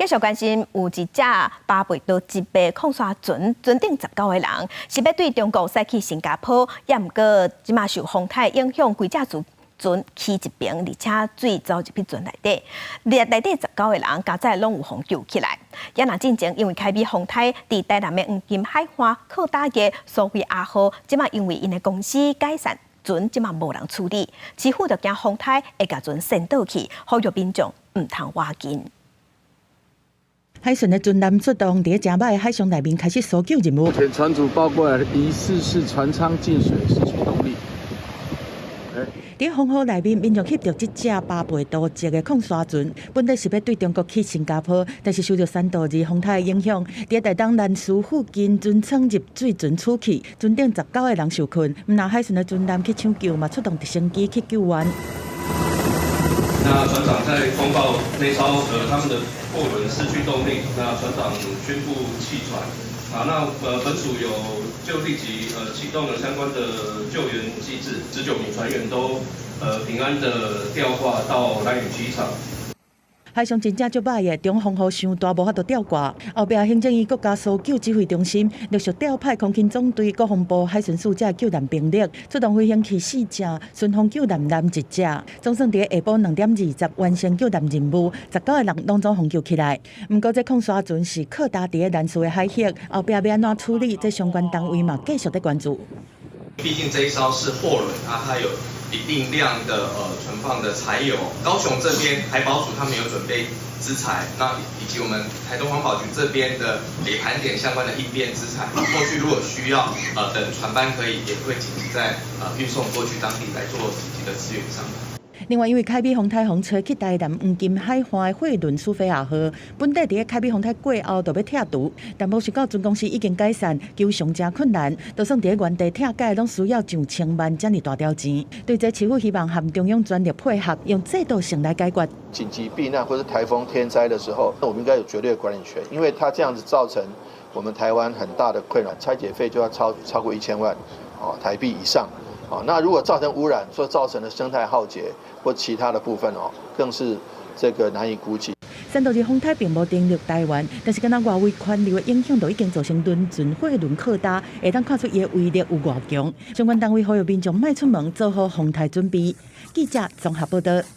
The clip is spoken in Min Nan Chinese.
續關心有一隻巴貝多籍的礦沙船，船頂十九个人，是欲對中國駛去新加坡，也毋過這馬受風颱影響，規隻船船去一邊，而且水走入去船內底，內底十九个人佳哉攏有予救起來。也若進前因為開美風颱，佇台南的黃金海岸靠打的蘇菲亞號，這馬因為𪜶的公司解散，船這馬無人處理，市府就驚風颱會共船掀倒去，呼籲民眾毋通倚近。海巡的船艦出動，佇誠歹的海上內面開始搜救任務。目前船主報過來，疑似是船艙進水，失去動力。佇風雨內面，民眾翕著這隻巴貝多籍的礦沙船，本來是欲對中國去新加坡，但是受著山度二風颱的影響，佇台東蘭嶼附近船艙入水，船出去，船頂十九个人受困，毋但海巡的船艦去搶救，嘛出動直升機去救援。那船長在通報那艘他們的貨輪失去動力，那船長宣布棄船。啊，那本署有就立即啟動了相關的救援機制，19名船員都平安的吊掛到蘭嶼機場。海上真正足歹的，中風雨傷大，無法度吊掛。後壁行政院國家搜救指揮中心陸續調派空勤總隊、國防部海巡署這救難兵力，出動飛行器四隻，順風救難艦一隻。總算佇下晡2點20完成救難任務，十九个人攏總予救起來。毋過這礦沙船是靠搭佇蘭嶼的海域，後壁欲按怎處理，這相關單位嘛繼續咧關注。畢竟這一艘是貨輪啊，它有一定量的存放的柴油。高雄這邊海保署他們有準備資材，那以及我們台東環保局這邊的也盤點相關的應變資材，後續如果需要等船班可以也會緊急再運送過去當地來做緊急的支援上。另外，因為開美風颱風吹去台南黃金海岸的貨輪蘇菲亞號，本底佇咧開美風颱過後就欲拆除，但無想到船公司已經解散，求償誠困難，就算佇咧原地拆解，攏需要上千萬遮爾大條錢。對這市府希望和中央全力配合，用制度性來解決。緊急避難或者颱風天災的時候，那我們應該有絕對管理權，因為它這樣子造成我們台灣很大的困擾，拆解費就要超過1000萬哦台幣以上。哦，那如果造成污染，所造成的生態浩劫或其他的部分哦，更是這個難以估計。山度二風颱並無登陸台灣，但是敢若外圍環流的影響，就已經造成輪船貨輪靠搭，會當看出伊的威力有偌強。相關單位呼籲民眾莫出門，做好風颱準備。記者綜合報道。